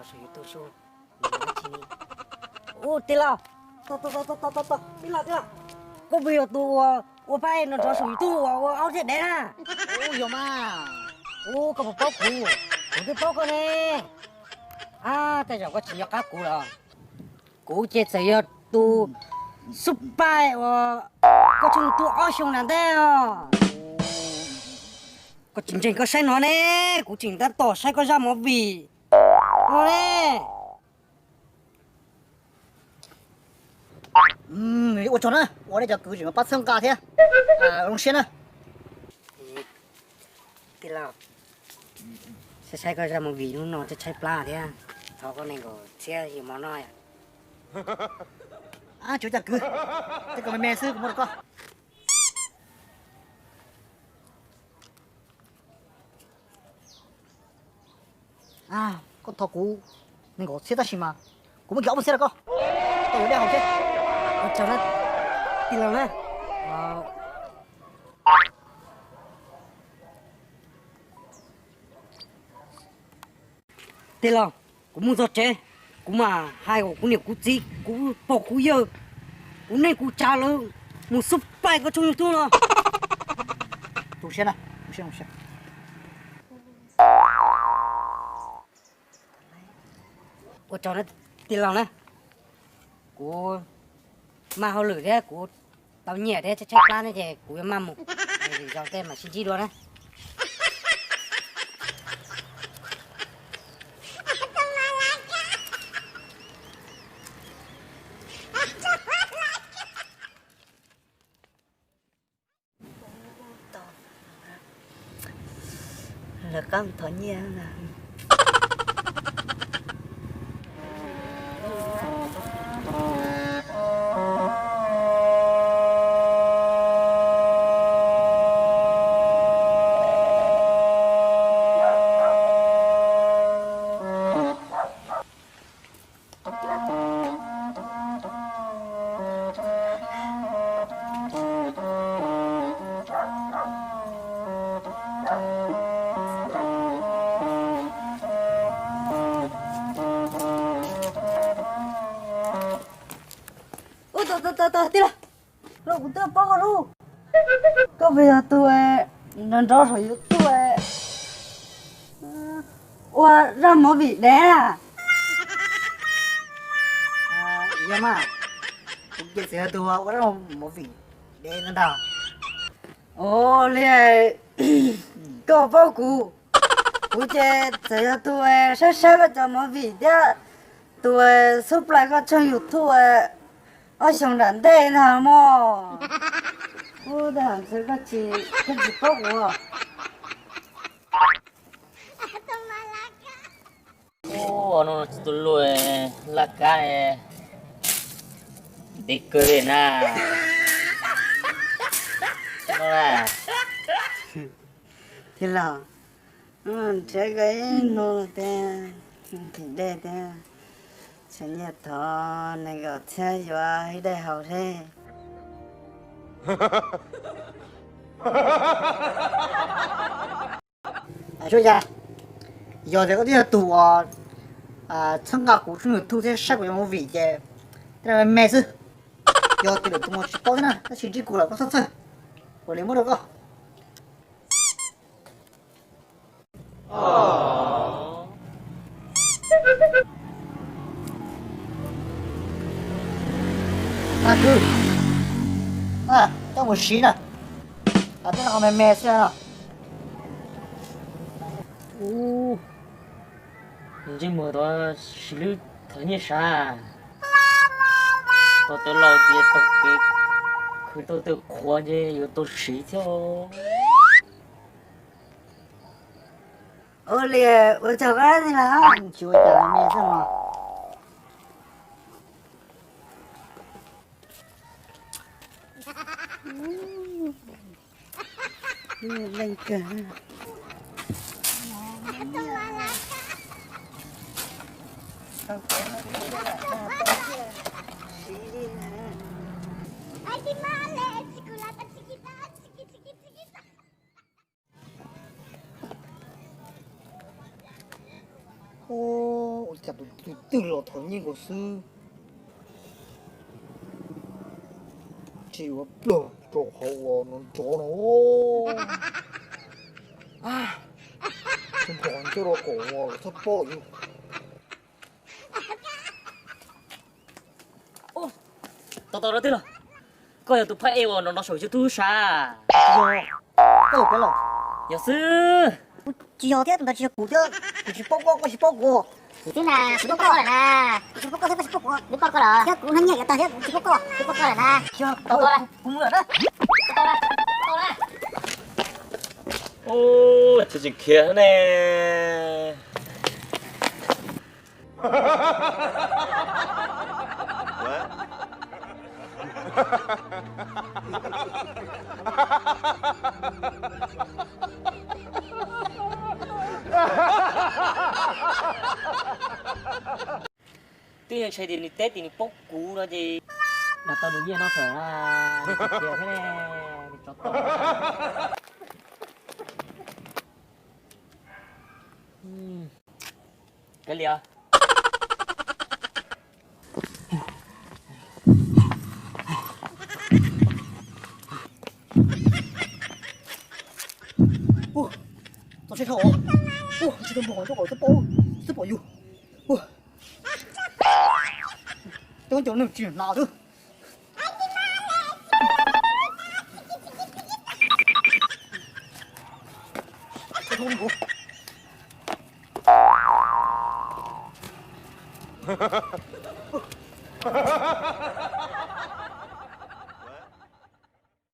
Saum YouTube su, ua tij laug, tij laug, tij laug, koj puas yog tus uas ua pab no nrov saum YouTube uas ua aub thiab dev na? Ua yog mas. Ua koj puas paub kuv? Kuv twb paub koj ne. A, tej zaum koj tsis nco qab kuv lawm. Kuv ces txawm yog tus xub pais uas koj tshooj YouTube ob xyoo nram ntej os. Koj tsis ntseeg koj saib no ne, kuv tseem tab tom saib koj zaj movie no ne. Ua tsaug na, ua nej cov kwv tseem pab txhawb nqa thiab. Zoo siab na. Tij laug, saib saib koj zaj movie hnub no tshaib tshaib plab thiab, thov koj nees nkaum txhiab yus mov noj yom. Tsis ua cas kwv, tej ko me me xwb kuv muab rau koj. Koj thov kuv nees nkaum txhiab tab sis mas kuv muab kiag ob puas txhiab rau koj, koj yuav dej haus thiab. Ua tsaug na, tij laug na. Tij laug, kuv mus txog tsev, kuv mam hais kom kuv niam kuv txiv, kuv pog kuv yawg, kuv neej kuv tsav lawv mus subscribe koj tshooj YouTube no. Tu siab na, tu siab, tu siab. Ua tsaug na tij laug na, kuv maj hauj lwm thiab kuv tau nyiam thiab tshaib tshaib plab ne ces kuv yuav maj mus, lwm zaus tej mam sib ntsib dua na. Lawv qab thov nyiaj. Ua, tij laug, kuv twb paub koj lub, koj puas yog tus nrov nrov saum YouTube ua zaj movie dev na? Yog mas, kuv ces txawm yog tus ua zaj movie dev ntag. Ua li, koj paub kuv, kuv ces txawm yog tus saib saib koj cov movie thiab tus subscribe koj tshooj YouTube ob xyoos nram ntej ntag mog. Ub, tej zaum ntshe koj tsis, koj tsis paub kuv. Ub, no tsis tu luj, laj kab ntev kawg li na. Tij laug, nrhiav koj ib hnub tiag, nqhis dej thiab, tshav nyiaj thov nees nkaum txhiab yuav ib daim haus thiab. Suab Yaj, yog tias koj twb yog tus uas txhawb nqa kuv tshooj YouTube thiab saib kuv cov movie ces tej no me me xwb. Yog tias lwm tus tsis paub thiab na, tab sis ntsib kuv lawm koj txhob txhawj, kuv li muab rau koj. Kwv, coj mus siv na, tej no me me xwb no. Ntsej muag tuav siv lub thawv nyiaj sav, tau tawv laus tias tau kev khwv tau tawm qhuav ces yuav tau siv thiab. Ua li, ua tsaug koj tij laug. Tsis ua cas, me xwb mas. Leej kawg. Ub, ua Cas tus twg los thov nyiaj nkaus xwb. Tsis ua plaws rau qhov uas no nrov no. Tsis nrov nco rau kom uas txhob pom yus. Tau tau rau twg los? Koj yog tus phab ej uas no no saum YouTube sav? Koj yog peb los? Yog xwb. Tsis yog thiab, tus ntawd tsis yog kuv thiab, kuv tsis paub koj, koj tsis paub kuv. Kuv twb na, kuv twb paub koj lawm na. Kuv tsis paub koj thiab, koj tsis paub kuv. Twb paub koj lawm. Thiab kuv hnab nyiaj yuav tag thiab, kuv tsis paub koj, twb paub koj lawm na. Yog, tau tau, kuv mus lawm na. Tau tau na, tau tau na. Ub, tsis tsis khiav ne. Twb yog ntshai tias nws teb tias nws paub kuv no ces dag tau nws nyiaj no txawm nws tsis khiav thiab ne, nws tsov tom. Kav liam. Ua, txaus siab dhau. Ua, tsis tau npog nco kom txhob pom, txhob pom yus. Ua, cov neeg tsis hnav xwb.